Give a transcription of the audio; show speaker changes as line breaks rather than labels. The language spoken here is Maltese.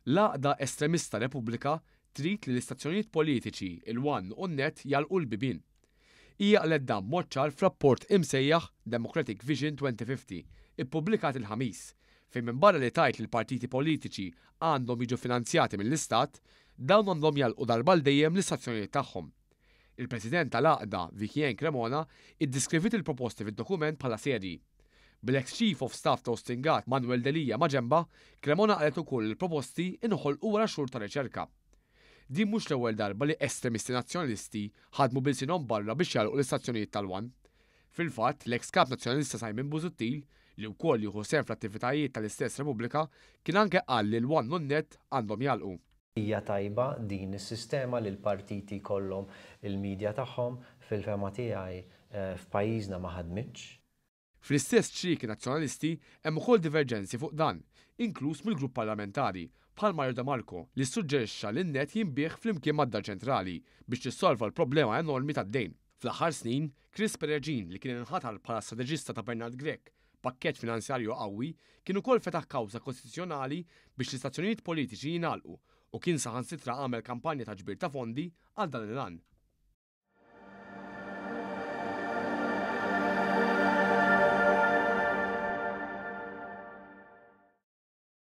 L-għaqda estremista Repubblika trid li l-istazzjonijiet politiċi, il-One u n-Net jagħlqu l-bibien. Hija qalet dan b'mod ċar f'rapport imsejjaħ Democratic Vision 2050, ippubblikat il-Ħamis, fejn minbarra li tgħid li l-partiti politiċi għandhom jiġu finanzjati mill-Istat, dawn għandhom jagħlqu darba għal dejjem l-istazzjonijiet tagħhom. Il-President tal-għaqda, Vicky Ann Cremona, iddeskriviet il-proposti fid-dokument bħala serji. Bl-eks Chief of Staff ta' Austin Gatt, Manuel Delia maġenbha, Cremona qalet ukoll li l-proposti inħolqu wara xhur ta' riċerka. Din mhux l-ewwel darba li estremisti Nazzjonalisti ħadmu b'ilsienhom barra biex jagħlqu l-istazzjonijiet tal-One. Fil-fatt, l-eks Kap Nazzjonalista Simon Busuttil, li wkoll jieħu sehem fl-attivitajiet tal-istess Repubblika, kien anke qal li l-One u n-Net għandhom jagħlqu.
Hija tajba din is-sistema li l-partiti jkollhom il-media tagħhom, fil-fehma tiegħi f'pajjiżna ma ħadmitx.
Fl-istess ċrieki Nazzjonalisti hemm ukoll diverġenzi fuq dan, inkluż mill-grupp parlamentari, bħal Mario de Marco li ssuġġerixxa li n-Net jinbiegħ flimkien mad-Dar Ċentrali biex tissolva l-problema enormi tad-dejn. Fl-aħħar snin, Chris Peregin li kien inħatar bħala strateġista ta' Bernard Grech Pakkett finanzjarju qawwi kien ukoll fetaħ kawża kostituzzjonali biex l-istazzjonijiet politiċi jingħalqu u kien saħansitra għamel kampanja ta' ġbir ta' fondi għal dan il-għan.